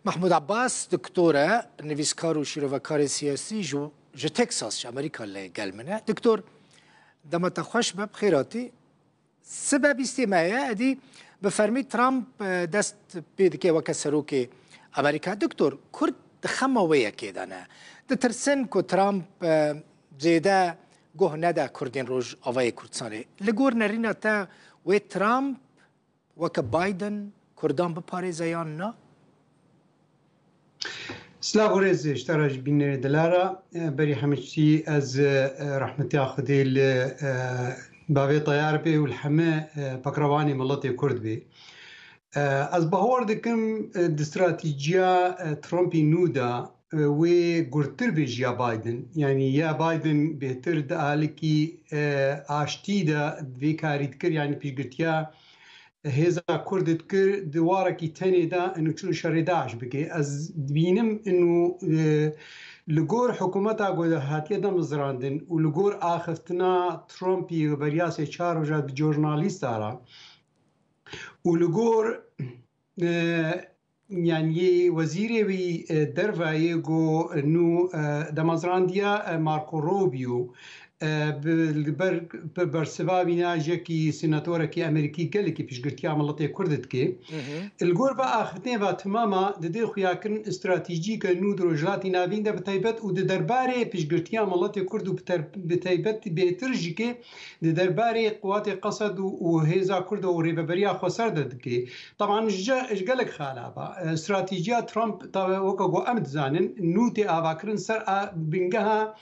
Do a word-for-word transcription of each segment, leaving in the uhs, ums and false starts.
Mahmud Abbas, doktor e, nivîskar û şîrovekarê siyasî ji, ji Texas, ji Amerîka li gel min e. Doktor, dema te xweş be, bi xêr hatî. Sibe bîstê me ye, êdî bi fermî Trump, e, dest pê dike weke serokê Amerîka. Doktor, Kurd di xema wê yekê de ne. Ditirsin ku Trump, e, zêde guh nede Kurdên Rojavayê Kurdistanê. Li gor nerîna te wê Trump weke Biden Kurdan biparêze yan na? Silav û rêz ji te re, ji bînerê Dilara. E, berî hemî tiştî ez, e, rehmetiya Xwedê li, e, bavê teyar bê û li heme, e, pakrevanê miletê Kurd bê. E, ez bawer dikim, e, di stratejiya, e, Trumpî nû de, e, wê gurtir bê ji ya Biden. Yanî ya Biden bêhtir di alikî, e, aştî de vê karî dikir, yanî piştgirtiya hêza Kurd dikir, di warekî tenê de nûçûn şerê DAIŞ bike. Ez dibînim inu, e, li gor hikûmeta ku hatiye demizrandin û li gor axiftina Trumpî û beriya sê çar roja bi jornalîsta re û li gor, e, yanî yê wezîrê wî, e, derve yê ku nû, e, demezrandiya, e, Marco Rubio, e, bi, li ber, bi bersiva wîna jekî senatorekî Amerîkî gelekî piştgirtiya miletê Kurd dike. Li gor ve axiftinê ve timama didê xuyakirin stratejîke nû di Rojhilatî Navîn de bi taybet û di derbarê piştgirtiya miletê Kurd û bi ter-, bi taybet bêtir jî ke di derbarê Quwatê Qesed û, û hêza Kurd û rêveberiya xweser de dike. Teban ji, ji gelek xala ve. E, stratejiya Trump, tabe weke ku em dizanin, nû tê avakirin ser a, bingeha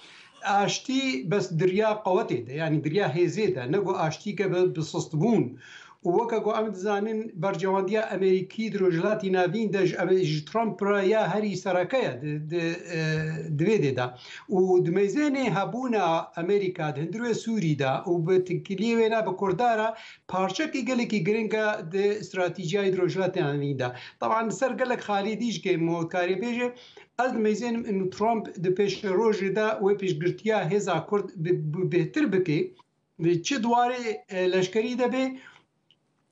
aştî, bes di riya qewetê de, yanî di riya hêzê de, ne ku aştî ke bi, bi sistbûn. Û weke ku em dizanin, bercewendiya Amerîkî di Rojhilatî Navîn de ji, ji Trump re ya herî sereke ye di, di, e, di vê dê de. Û di meyzênê hebûna Amerîka di hundirê Sûrî de û bi tikiliyê wêna bi Kurda re parçekî gelekî giring e di stratejiyayê di Rojhilatê Navîn de. Teban li ser gelek xalî dî jî ke motkarê bêje, ez dimeyzênim inu Trump di pêşerojê de wê piştgirtiya hêza Kurd bi, bi bêhtir bike, di çi di warê, e, leşkerî de be,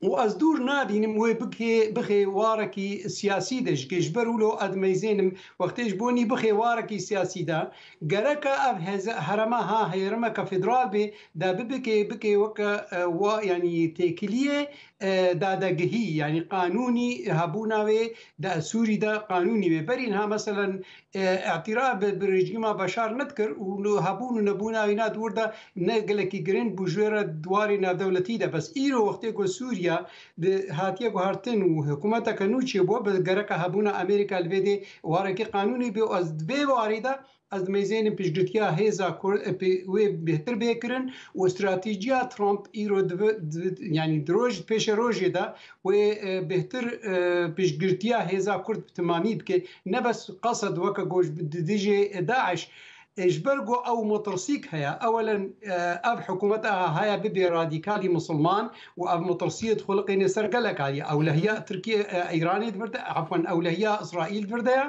û ez dûr nadînim wê bikê, bixê warekî siyasî de jî ke ji ber wilo ez dimeyzênim wextê ji bo nî bixê warekî siyasî de, gereka ev heze-, herema ha hêrimeke federal bê, de bibikê, bikê weke, e, wa, yanî têkiliyê, e, dadegihî, yanî qanûnî hebûna wê de Sûrî de qanûnî wê. Berî niha meselen, e, îtiraf bi, bi rejîma Beşar nedikir û li hebûn û nebûna wîna di wir de ne gelekî giring bû ji wê re di warê navdewletî de. Bes îro wextê ku Sûriya di hatiye guhertin û hikûmeteke nû çêbû, bi gereka hebûna Amerîka li vê dê warekî qanûnî bê û ez di vê warî de ez dimeyzênim piştgirtiya hêza Kurd, e, pê-, wê bêhtir bê kirin û stratejiya Trump îro dibi-, dibi-, yanî di roj, pêşerojê de wê, e, bêhtir, e, piştgirtiya hêza Kurd bi timamî bike. Ne bes Qesed weke ku ji bi-, di dijê DAIŞ, e, ji ber ku ew metirsîk heye. Ewelen, e, ev hikûmet a haya bibe radîkalî misilman û ev metirsiyê dixuliqêne ser gelek alî. Ewlehiya Tirkiye, e, Îranê di vir de, efwen, ewlehiya Îsraîl di vir de ye.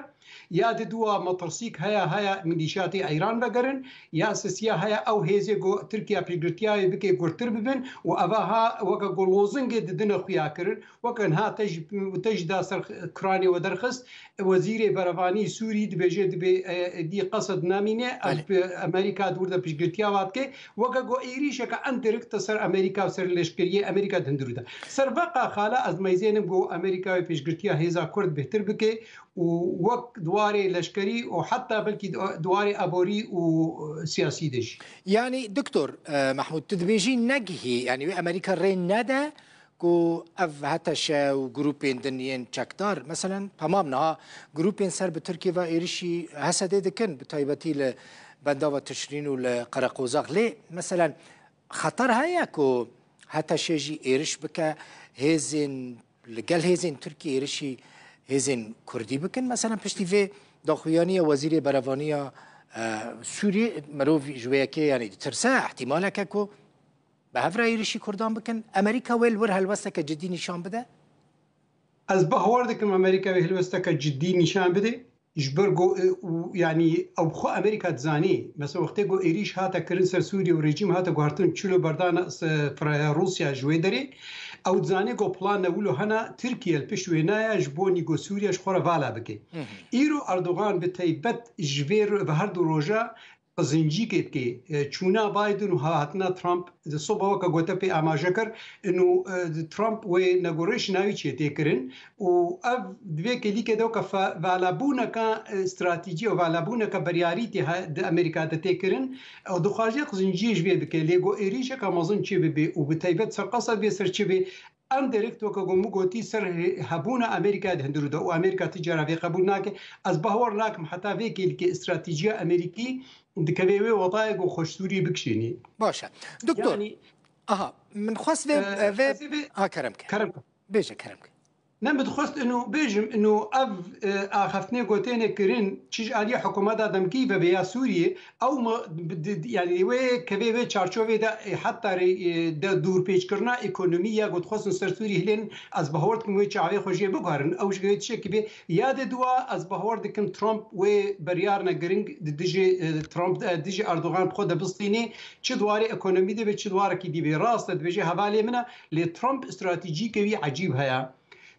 Ya di dû a metirsîk heye, heye milîşyatê Îran vegerin, ya sisiya heye ew hêzê ku Tirkiye piştgirtiya wê bike gurtir bibin û eva ha weke ku lozingê didine xuya kirin. Weke niha te jî, te jî da ser ekranê we derxist, wezîrê berevanî Sûrî dibêje dibê, e, dî Qesed namîne, ev Belê. bi Amerîka di wir de piştgirtiya wa dike. Weke ku êrîşeke endirekt te ser Amerîka û ser leşkeriyê Amerîka di hundirû de. Ser veqa xala ez dimeyzênim ku Amerîka wê piştgirtiya hêza Kurd bêhtir bike û wek di warê leşkerî û heta belkî di, di warê aborî û, e, siyasî de jî. Yanî, Doktor, e, Mehmûd, tu dibêjî negihî, yanî wê Amerîka rê nede ku ev HTŞ û grûpên din yên çekdar, meselen, temam niha grûpên ser bi Tirkiye ve êrişî HSDê dikin, bi taybetî li bendava Tişrîn û li Qereqozax. Lê, meselen, xeter heye ku HTŞ jî êriş bike, hêzên, li gel hêzên Tirkiyê êrişî hêzên Kurdî bikin. Meselen, piştî vê daxuyaniya Wezîrê Berevaniya, e, Sûriyê, mirov ji wê yekê, yanî, ditirse, ihtimaleke ku bi hev re êrişî Kurdan bikin. Amerîka wê li wir helwesteke cidî nîşan bide? Ez bawer dikim Amerîka wê helwesteke cidî nîşan bide. Ji ber ku, e, û, yanî, ew bi xwe Amerîka dizanî. Mesela, wextê ku êrîş hate kirin ser Sûriye û rejîm hate guhertin, çilo berdana se-, fire-, Rûsya ji wê derê, Ew dizane ku plana wilo hene, Tirkiye li pişt wê naya ji bo nîgo Sûriye ji xwe re vala bike. Îro Erdogan bi taybet ji vê ro-, bi her du roja qizincîkê dike. E, çûna Biden û hatina Trump di soba weke gote pê amaje kir, û, e, Trump wê negorêş navî çê tê kirin û ev di vê kêlîkê de weke fe-, valabûneka, e, stratejî û valabûneka biryarî tê he-, di Amerîka de tê kirin. Ew dixwaze qizinciyê ji vê bike, lê ku êrîşeka mezin çê bibe û bi taybet ser Qesed bê ser çi bê, em direkt weke ku min gotî ser he-, hebûna Amerîkayê di hundirû de û Amerîka ti cara vê qebûl nake. Ez bawer nakim heta vê kêlîkê stratejiya Amerîkî dikeve wê wetayê ku xwe ji Sûriyê bikişênî. Baş e. Doktor, Yanî, aha, min xwest vê, e, vê, ez ê vê ha, kerem ke. Kerem ke. Bêje, kerem ke. Ne, min dixwest ino bêjim, ino ev, e, axaftinê ku têne kirin, çi ji aliyê hikûmeta demkî ve vê ya Sûriyê, ew ma, bi, di, di, yanî wê kevê wê çarçovê de, e, heta rê, e, de dûrpêçkirina ekonomî ya ku dixwestin ser Sûriyê hilên, ez bawer dikim wê çavê xwe jê biguherin. Ew ji vê tiştekî bê ya de dua, ez bawer dikim Trump wê biryarine giring di dijî, e, Trump, e, dijî Erdogan bi xwe de bistînê, çi di warê ekonomî de be, çi di warekî dî be. Rast e, dibêje hevalê min e, lê Trump stratejîke wî ecîb heye.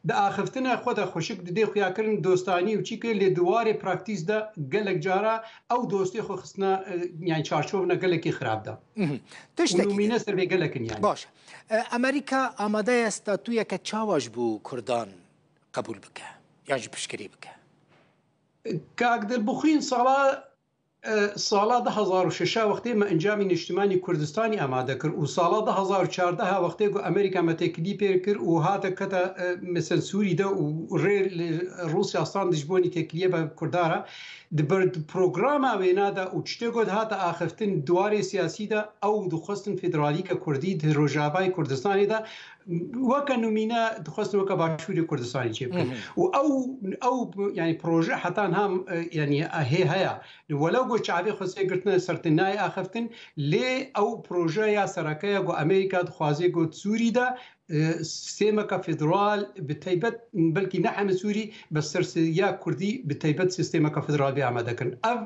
Di axiftina xwe de xweşik didê xuyakirin dostanî û çîkê, lê di warê praktîs de gelek cara ew dostê xwe xistine, e, yani çarçovine gelekî xirab de. Mhm. Û Tiştekî numîne din. Ser vê gelek in yani. Baş. E, Amerîka amade ye statuyeke çawa ji bo Kurdan qebûl bike? Yan jî piştgirî bike? Kak Dilbixwîn sala E, sala du hazar û şeş wextê me encamî Niştimanî Kurdistanî amade kir û sala du hazar û çardeh wextê ku Amerîka me têkilî pê kir û hate kete, e, mesela Sûrî de û rê li Rûsya stand ji bo nî têkiliyê be Kurda re. Di ber programa wêna de û tiştê ku dihate axiftin di warê siyasî de ew dixwestin federalîke Kurdî di Rojavayê Kurdistanê de weke numîne dixwestin weke Başûrê Kurdistanê çêbikin. Mhm. Û ew, ew, yani proje heta niha, e, yani hê heye. Welew ku çavê xwe sê girtine ser tê nayê axiftin, lê ew projeya sereke ye ku Amerîka dixwaze ku di Sûrî de, e, sîstemeke federal, bi taybet belkî ne heme Sûrî, bes ser ya Kurdî bi taybet sîstemeke federal bê amade kirin. Ev,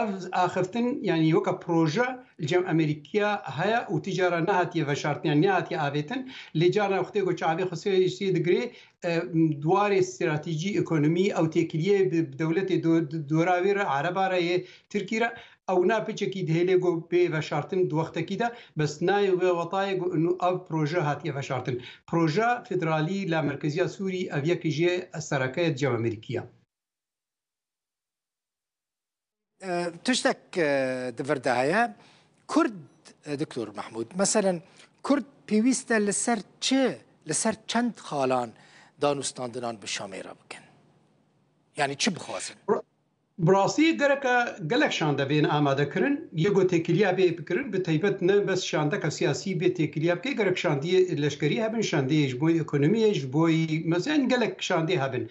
ev axiftin, yani weke proje li cem Amerîkiya heye û ti cara nehatiye veşartin, yani nehatiye avêtin. Lê carna wextê ku çavê xwe sê, sê digirê, e, di warê stratejî, ekonomî, ew têkiliyê bi, bi dewletê do-, di dora wê re, Ereba re yê Tirkî re, ew na piçekî dihêlê ku bê veşartin di wextekî de, bes nayê wê wetayê ku inu ev proje hatiye veşartin. Proje federalî la merkeziya Sûrî ev yekî jê sereke ye di cem Amerîkiya. E, tiştek, e, di vir de heye. Kurd, e, Doktor Mehmûd, meselen, Kurd pêwîst e li ser çi, li ser çend xalan danûstandinan bi Şamê re bikin? Yani çi bixwazin? Bi rastî gereke gelek şande bên amade kirin, yê ku têkiliya bê bikirin, bi taybet ne bes şandeka siyasî bê têkiliya bike, gerek şandiyê leşkerî hebin, şandiyê ji bo ekonomiyê, ji bo, mesela, gelek şandê hebin.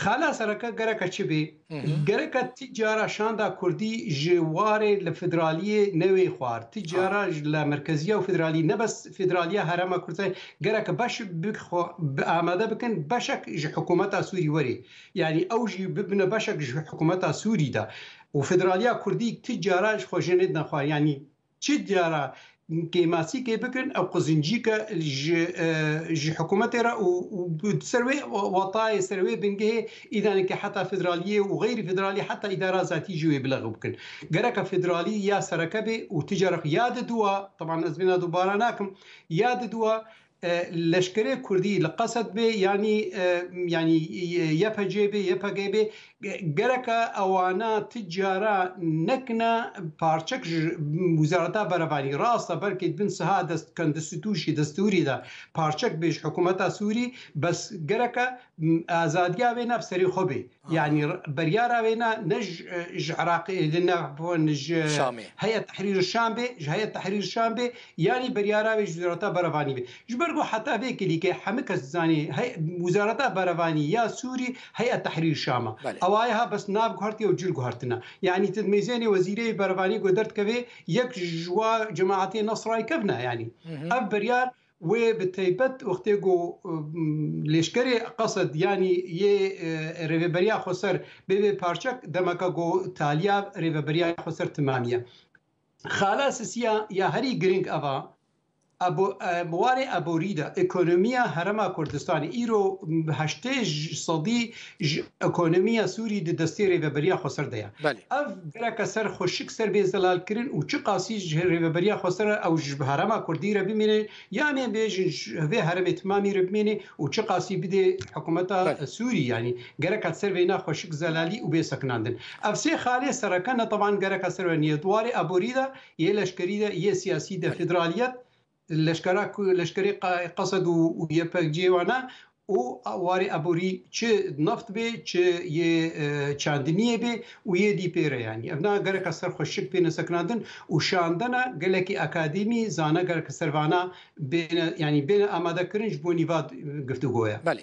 Xala sereke gereke çi bê? Hı hı. Gereke ti cara şanda Kurdî ji warê li federaliyê newê xwar. Ti cara ji la merkeziya û federalî, ne bes federaliya Herêma Kurdistanê, gereke beş bi xwe, bi amade bikin, beşek ji hikûmeta Sûrî werê. Yani ew jî bibine beşek ji hikûmeta Sûrî de. Û federaliya Kurdî ti cara ji xwe jê nedine xwar. Yani çi cara kêmasîkê bikin, ew qizincîke ji, e, ji hikûmetê re û, û bi ser wê wetayê, ser wê bingehê îdaneke heta federaliyê û xeyrî federalî heta îdara zatî ji wê bilexî bikin. Gereke federalî ya sereke bê û ti cara xwe ya di dua, teban ez vêna dubara nakim, ya di dua, e, leşkerê Kurdî li Qesed bê, yanî, e, yanî, e, Y P G bê, Y P G bê, ge-, gereke ewana ti cara nekine parçek ji Wizareta Berevanî. Rast e, belkî bin siha dest-, kon-, destûşî, destûrî de parçek bê ji hikûmeta Sûrî, bes gereke, m, azadiya wê ne bi serê xwe bê. Yani r-, beryara wê ne, ne ji, e, ji Iraqê, ne, ne ji Şamê. Heyet Tehrîr Şam bê, ji Heyet Tehrîr Şam bê, yani beryara wê ji Wizareta Berevanî bê. Ji ber ku heta vê kilîkê hemî kes dizanî, hey, Wizareta Berevanî ya Sûrî Heyet Tehrîr Şam e. Belê. Ewa ye ha bes nav guhertiye û cil guhertine. Yani ti mêzênê wezîrê berevanî ku derdikeve yek ji wa cemaetê Nesrayî kevne yani. Hı hı. Ev beryar wê bi taybet wextê ku, ım, lêşkerê Qesed, yanî yê, e, rêveberiya xweser bê vê parçek, demeke ku taliya rêveberiya xweser timamiye. Xala sisiya ya herî giring eva, Ebo, e, warê eborî de ekonomiya Herêma Kurdistanê îro heştê sedî ji ekonomiya Sûrî di destê Rêveberiya Xweser de ye. Belê. Ev gereke ser xweşik ser bê zelalkirin û çiqasî ji Rêveberiya Xweser re ew ji Herêma Kurdî re bimîne, yanê bêjin ji vê herêmê timamî re bimîne û çiqasî bidê hikûmeta Belê. Sûrî, yanî gereke ser vêna xweşik zelalî û bê sekinandin. Ev sê xalê sereke ne teban gereke ser we niye. Di warê eborî de, yê leşkerî de, yê siyasî de, Belê. Federaliyet, leşkera ku, leşkerê qa-, Qesed û, û Y P G wana û warê eborî çi neft bê, çi yê, e, çandiniyê bê û yê dî pê re yanî. Ev na gereke ser xweşik bêne sekinandin û şandena gelekî akademî, zana gereke ser vana bêne, yanî bêne amade kirin ji bo nîva, e, giftûgoya. Belê.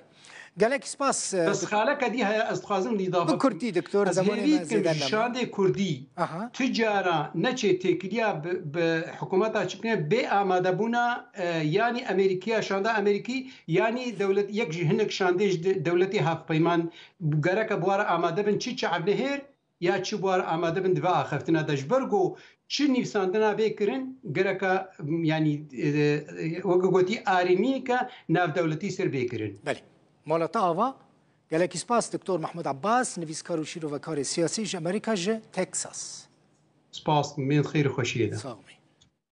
Gelek spas, e, Bes doktor. Xaleke dî heye, ez dixwazim dî dava Bi kurtî, doktor, Ez zamanê hêvî me dikim zêde ji neme. Şandê kurdî Aha. Tu cara neçê têkiliya bi, bi hikûmeta çi bikine bê amadebûna, e, yanî Amerîkiya, şanda Amerîkî, yanî dewlet, yek ji hinek şandê ji de-, dewletê hevpeyman gereke bi wara amade bin, çi çi evnehêr ya çi bi wara amade bin di ve axiftina de. Ji ber ku çi nivîsandina bê kirin, gereke, m, yanî, e, e, weke gotî arîmiyeke navdewletî ser bê kirin. Belê. Mala te ava, gelekî spas, doktor Mahmud Abbas, nivîskar û şîrovekarê siyasî ji Amerîka, ji Texas. Spas, min xêr û xweşiyê de. Sağ olun.